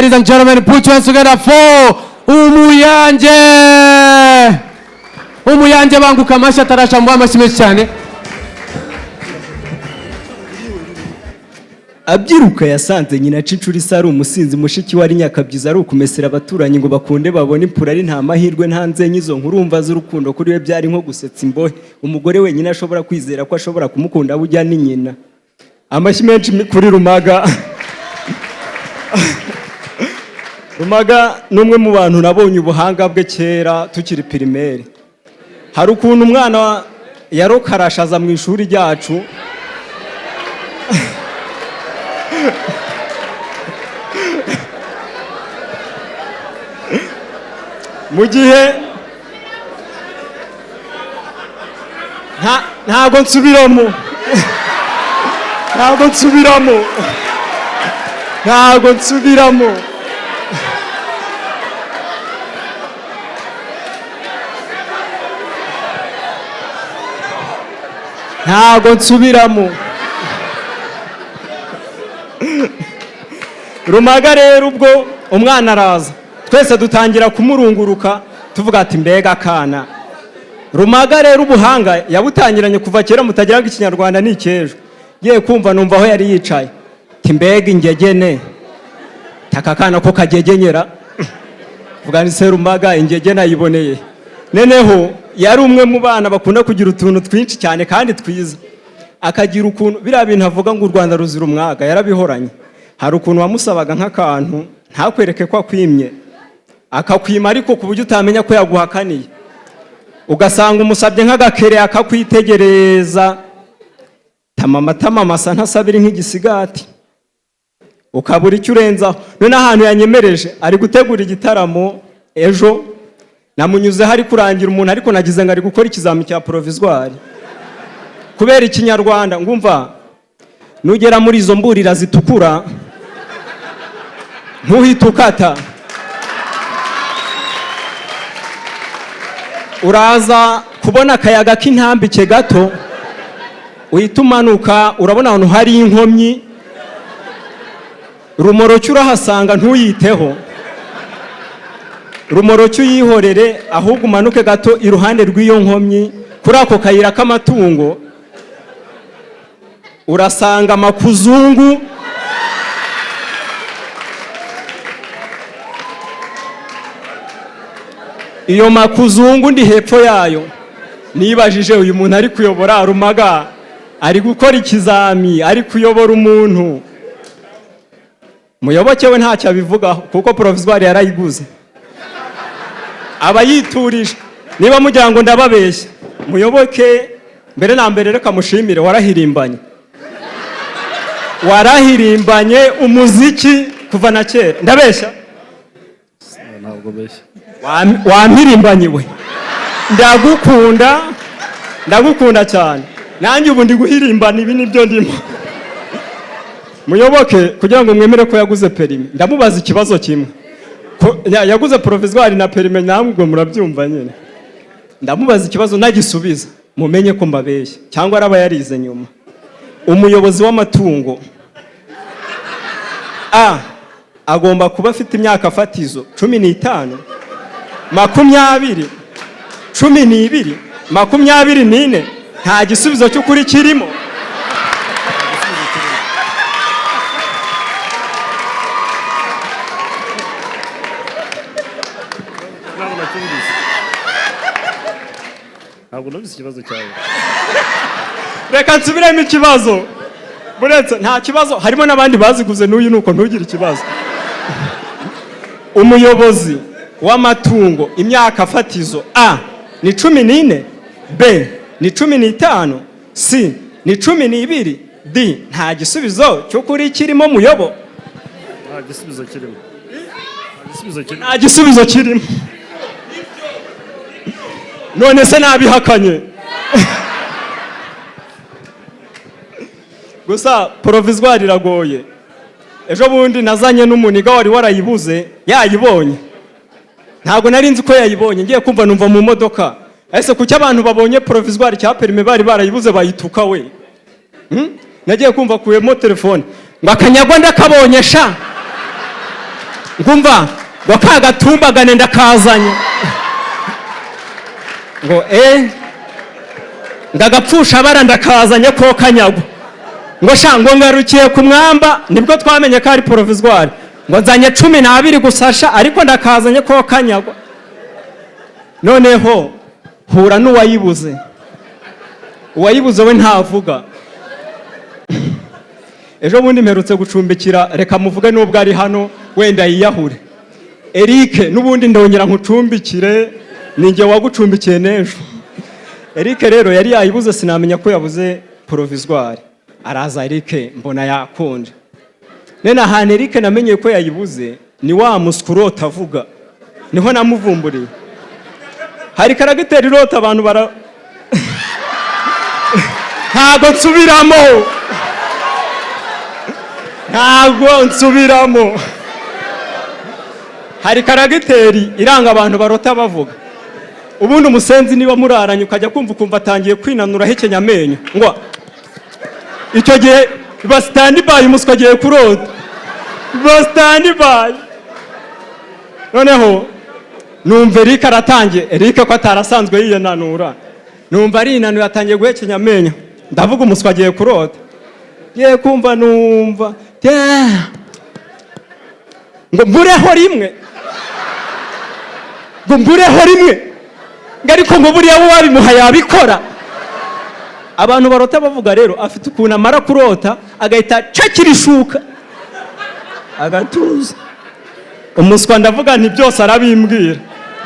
Ladies and gentlemen, put your hands together for Umuyange. Umuyange, banguka, amashyi atarasha, amashyi menshi cyane. Abyiruka yasanze nyina aca inshuro, isa ari umusinzi, mushiki we ari nyakabyizi, ari ukumesera abaturanyi ngo bakunde babone impura, ari nta mahirwe, nta nzenyi. Izo nkurumva z'urukundo kuri we byari nko gusetsa imbohe. Umugore wenyine ashobora kwizera ko ashobora kumukunda bujya ni nyina. Amashyi menshi kuri Rumaga. Rumaga ni umwe mu bantu nabonye ubuhanga bwe kera tukiri primaire. Hari ukuntu umwana yarokarashaza mu ishuri ryacu. Mu gihe ntago nsubiramo, ntago nsubiramo, ntago nsubiramo. Ntago nsubiramo. Rumaga rero, ubwo umwana araza, twese dutangira kumurunguruka, tuvuga ati: "Mbega akana!" Rumaga rero ubuhanga yabutangiranye kuva kera, mutagira ngo ikinyarwanda ni icy'ejo. Ngiye kumva numva aho yari yicaye ati: "Mbega ingegene, aka kana ko kagegenyera!" Vuga ni se Rumaga, ingegene ayiboneye noneho. Yari umwe mu bana bakunda kugira utuntu twinshi cyane kandi twiza, akagira ukuntu biriya bintu avuga ngo u Rwanda ruzira umwaga yarabihoranye. Hari ukuntu wamusabaga nk'akantu ntakwereke ko akwimye, akakwima ariko ku buryo utamenya ko yaguhakaniye. Ugasanga umusabye nk'agakere, akakwitegereza, tamama tamama, asa ntasabira nk'igisigati, ukabura icyo urenzaho. None ahantu yanyemereje, ari gutegura igitaramo ejo, namunyuzeho ari kurangira umuntu, ariko nagize ngo ari gukora ikizami cya provisoire kubera ikinyarwanda. Ngumva nugera muri izo mburira zitukura, ntuhite ukata, uraza kubona akayaga k'intambike gato, uhita umanuka, urabona ahantu hari inkomyi, rumoroki urahasanga, ntuyiteho, rumoroki uyihorere, ahubwo umanuke gato iruhande rw'iyo nkomyi, kuri ako kayira k'amatungo, urasanga amakuzungu. Iyo makuzungu ndi hepfo yayo. Nibajije uyu muntu ari kuyobora, Rumaga ari gukora ikizami, ari kuyobora umuntu. Muyoboke we ntacyo abivugaho kuko provisoire yarayiguze, aba yiturije. Niba mugira ngo ndababeshya, Muyoboke, mbere na mbere reka mushimire, warahirimbanye, warahirimbanye umuziki kuva na kera. Ndabeshya? Ntabwo beshya. Wampirimbanye we, ndagukunda, ndagukunda cyane. Nanjye ubu ndi guhirimbana, ibi nibyo ndimo. Muyoboke, kugira ngo mwemere ko yaguze permis, ndamubaza ikibazo kimwe. Yaguze provisoire na permis, namwe ubwo murabyumva nyine. Ndamubaza ikibazo, nagisubiza mumenye ko mbabeshya cyangwa araba yarize nyuma. Umuyobozi w'amatungo a agomba kuba afite imyaka fatizo 15, 20, 12, 24? Nta gisubizo cy'ukuri kirimo. Ntabwo nacyumvise, ntabwo numvise ikibazo cyawe. Reka nsubiremo ikibazo. Buretse, nta kibazo, harimo n'abandi baziguze n'uyu nuko, ntugire ikibazo. Umuyobozi w'amatungo, imyaka fatizo A ni 14, B ni 15, C ni 12, D nta gisubizo cy'ukuri kirimo. Muyobo? Nta gisubizo kirimo, nta gisubizo kirimo. Nta gisubizo kirimo. None se nabihakanye? Gusa provisoire iragoye. Ejo bundi nazanye n'umuniga wari warayibuze, yayibonye. Ntabwo nari nzi ko yayibonye. Ngiye kumva numva mu modoka: "Ese kuki abantu babonye provisoire cya permis bari barayibuze bayituka we?" Nagiye kumva akuyemo telefone ngo: "Akanyagwa ndakabonye sha!" Ngumva ngo ka gatumbagane ndakazanye, ngo ngagapfusha bara ndakazanye ko kanyagwa, ngo sha, ngo ngarukiye ku mwamba. Nibwo twamenye ko ari provisoire. Ngo nzanye 12 gusa sha, ariko ndakazanye ko kanyagwa. Noneho hura n'uwayibuze. Uwayibuze we ntavuga. Ejo bundi mperutse gucumbikira, reka muvuge nubwo ari hano wenda yiyahure, Eric. N'ubundi ndongera nkucumbikire, ni njye wagucumbikiye n'ejo. Eric rero yari yayibuze, sinamenya ko yabuze provisoire. Araza Eric, mbona yakonje. Nene ahantu Eric namenye ko yayibuze ni wa muswa urota avuga, niho namuvumburiye. Hari caractère irota abantu bara, ntago nsubiramo, ntago nsubiramo. Hari caractère iranga abantu barota bavuga. Ubundi umusenzi niba muraranye, ukajya kumva ukumva atangiye kwinanura, ahekenya amenyo, ngo icyo gihe ba stand by, umuswa agiye kurota, ba stand by. Noneho numva Eric aratangiye. Eric ko atarasanzwe yiyananura, numva arinanuye, atangiye guhekenya amenyo, ndavuga umuswa agiye kurota. Ngiye kumva numva "Yeah." Ngo mbureho rimwe, ngo mbureho rimwe, ngo ariko ngo buriya we wabimuha yabikora. Abantu barota bavuga rero, afite ukuntu amara kurota agahita acakira ishuka agatuza. Umuswa ndavuga nti byose arabimbwira,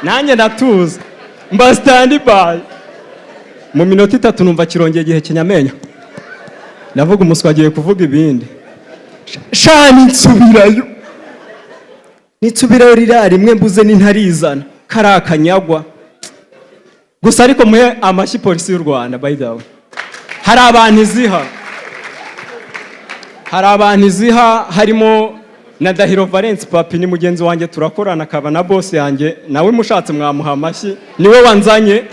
nanjye ndatuza, mba stand by. Mu minota 3 numva kirongeye gihekenya amenyo, ndavuga umuswa agiye kuvuga ibindi. Shani nsubirayo, nitsubirayo ririya rimwe mbuze n'intarizana kari akanyagwa gusa. Ariko muhe amashyi polisi y'u Rwanda, by the way. Hari abantu iziha, hari abantu iziha, harimo na Ndahiro Valence Papi, ni mugenzi wanjye turakorana, akaba na boss yanjye. Nawe mushatse mwamuha amashyi, niwe wanzanye,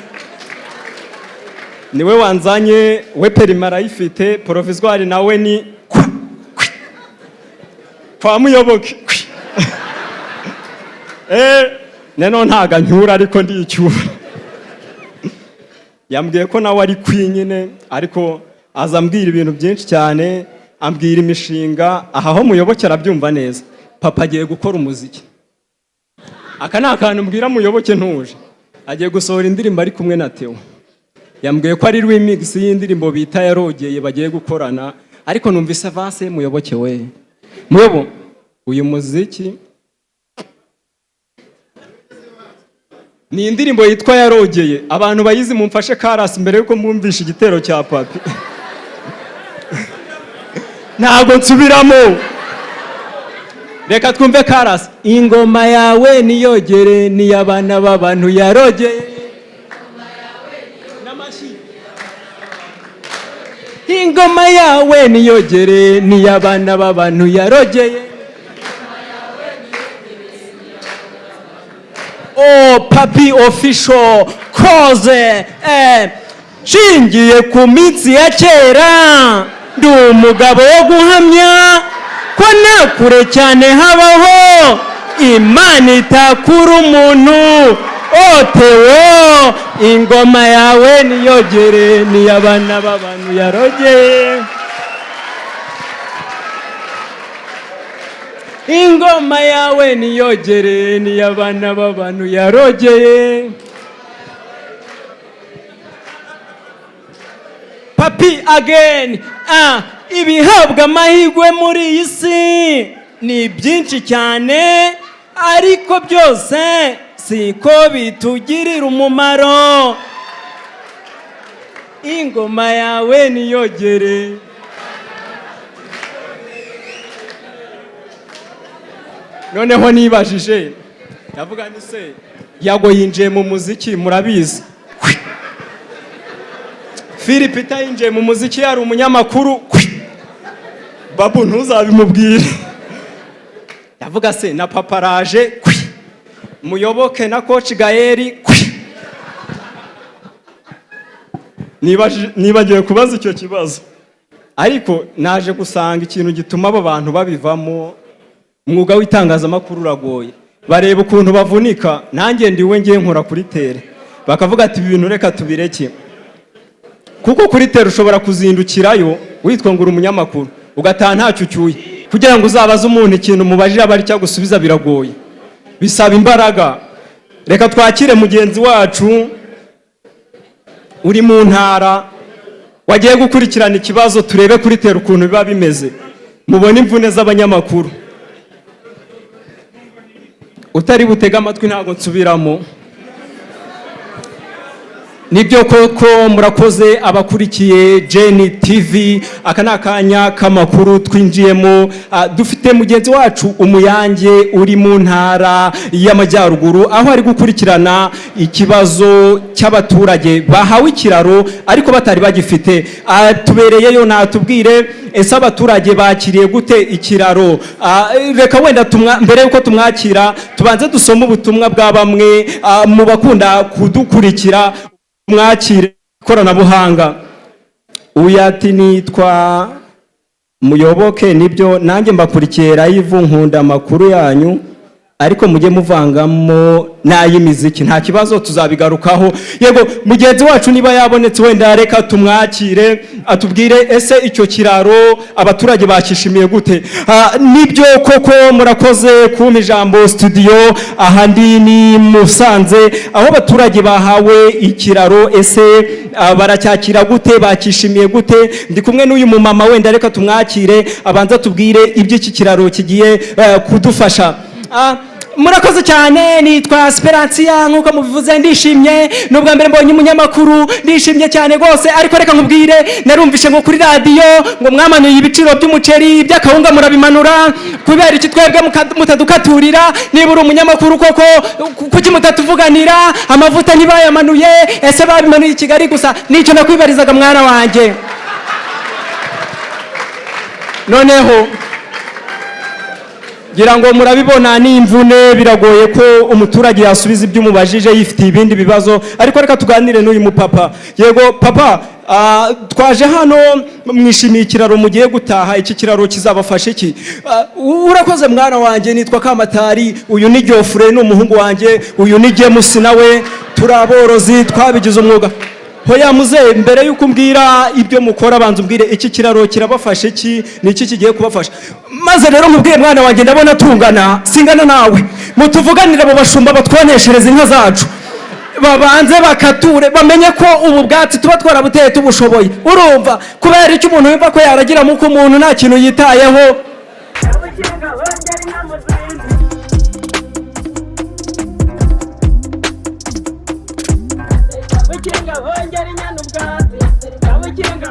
niwe wanzanye. We permis arayifite, provisoire nawe ni kwa, kwi. Kwa Muyoboke kwi. Neno ntago ancyura ariko ndicyura. Yambwiye ko nawe ari kwi nyine, ariko aza ambwira ibintu byinshi cyane, ambwira imishinga. Aha ho Muyoboke arabyumva neza. Papa agiye gukora umuziki. Aka ni akantu mbwira Muyoboke ntuje. Agiye gusohora indirimbo ari kumwe na Theo. Yambwiye ko ari remix y'indirimbo bita Yarogeye bagiye gukorana. Ariko numvise verse. Muyoboke we, Muyobo, uyu muziki ni indirimbo yitwa Yarogeye. Abantu bayizi mumfashe chorus mbere yuko mwumvisha igitero cya Papi. Ntabwo nsubiramo, reka twumve chorus. Ingoma yawe niyogere, niy'abana b'abantu yarogeye. N'amashyi. Ingoma yawe niyogere, niy'abana b'abantu yarogeye. Oh, Papi Official koze nshingiye ku minsi ya kera, ndi umugabo wo guhamya ko nta kure cyane habaho Imana itakura umuntu. Otewo, ingoma yawe niyogere, niy'abana b'abantu yarogeye. Ingoma yawe niyogere, niy'abana b'abantu yarogeye. Papi again. Ibihabwa amahirwe muri iyi si ni byinshi cyane, ariko byose siko bitugirira umumaro. Ingoma yawe niyogere. Noneho nibajije, ndavuga ni se Yago yinjiye mu muziki, murabizi. Philip yinjiye mu muziki yari umunyamakuru. Babu ntuzabimubwire. Ndavuga se na Papa araje, Muyoboke na Coach Gael. Nibagiwe kubaza icyo kibazo, ariko naje gusanga ikintu gituma aba bantu babivamo. Umwuga w'itangazamakuru uragoye. Bareba ukuntu bavunika, nanjye ndiwe ngiye nkora kuri terrain, bakavuga ati: "Ibi bintu reka tubireke," kuko kuri terrain ushobora kuzindukirayo witwa ngo uri umunyamakuru, ugataha ntacyo ucyuye. Kugira ngo uzabaze umuntu ikintu umubajije aba ari cyo agusubiza biragoye, bisaba imbaraga. Reka twakire mugenzi wacu uri mu ntara wagiye gukurikirana ikibazo, turebe kuri terrain ukuntu biba bimeze, mubone imvune z'abanyamakuru. Utari butege amatwi ntabwo nsubiramo. Nibyo koko, murakoze abakurikiye Jeni TV. Aka ni akanya k'amakuru twinjiyemo. Dufite mugenzi wacu Umuyange uri mu Ntara y'Amajyaruguru, aho ari gukurikirana ikibazo cy'abaturage bahawe ikiraro ariko batari bagifite. Tubereyeyo, natubwire ese abaturage bakiriye gute ikiraro? Reka wenda mbere y'uko tumwakira tubanze dusome ubutumwa bwa bamwe mu bakunda kudukurikira. Mwakire ikoranabuhanga. Uyu ati: "Nitwa Muyoboke, nibyo nanjye mbakurikiye live, nkunda amakuru yanyu, ariko mujye muvangamo n'ay'imiziki." Nta kibazo, tuzabigarukaho. Yego, mugenzi wacu niba yabonetse, wenda reka tumwakire atubwire ese icyo kiraro abaturage bakishimiye gute. Nibyo koko, murakoze kumpa ijambo studio. Aha ndi ni Musanze, aho abaturage bahawe ikiraro. Ese baracyakira gute? Bakishimiye gute? Ndi kumwe n'uyu mumama, wenda reka tumwakire abanza tubwire iby'iki kiraro kigiye kudufasha. Murakoze cyane, nitwa Speransia nk'uko mubivuze. Ndishimye, ni ubwa mbere mbonye umunyamakuru, ndishimye cyane rwose. Ariko reka nkubwire, narumvishe ngo kuri radiyo ngo mwamanuye ibiciro by'umuceri, by'akawunga murabimanura. Kubera iki twebwe mutadukaturira? Niba uri umunyamakuru koko, kuki mutatuvuganira? Amavuta ntibayamanuye, ese babimanuye i Kigali gusa? Nicyo nakwibarizaga, mwana wanjye. Noneho ngira ngo murabibona, ni imvune, biragoye ko umuturage yasubiza ibyo umubajije yifitiye ibindi bibazo. Ariko reka tuganire n'uyu mupapa. Yego papa, twaje hano, mwishimiye ikiraro mugiye gutaha? Iki kiraro kizabafasha iki? Urakoze mwana wanjye, nitwa Kamatari, uyu ni Geoffrey, ni umuhungu wanjye, uyu ni James nawe, turi aborozi twabigize umwuga. Hoya muze, mbere y'uko umbwira ibyo mukora, banza umbwire iki kiraro kirabafasha iki, ni iki kigiye kubafasha? Maze rero nkubwiye mwana wanjye, ndabona tungana, singana nawe, mutuvuganire abo bashumba batwoneshereza inka zacu, babanze bakature, bamenye ko ubu bwatsi tuba twarabuteye tubushoboye. Urumva kubera icyo umuntu yumva ko yaragira muko umuntu nta kintu yitayeho. Ubukinga bongera inka mu zindi. Bukinga bongera inyana ubwatsi. Bukinga.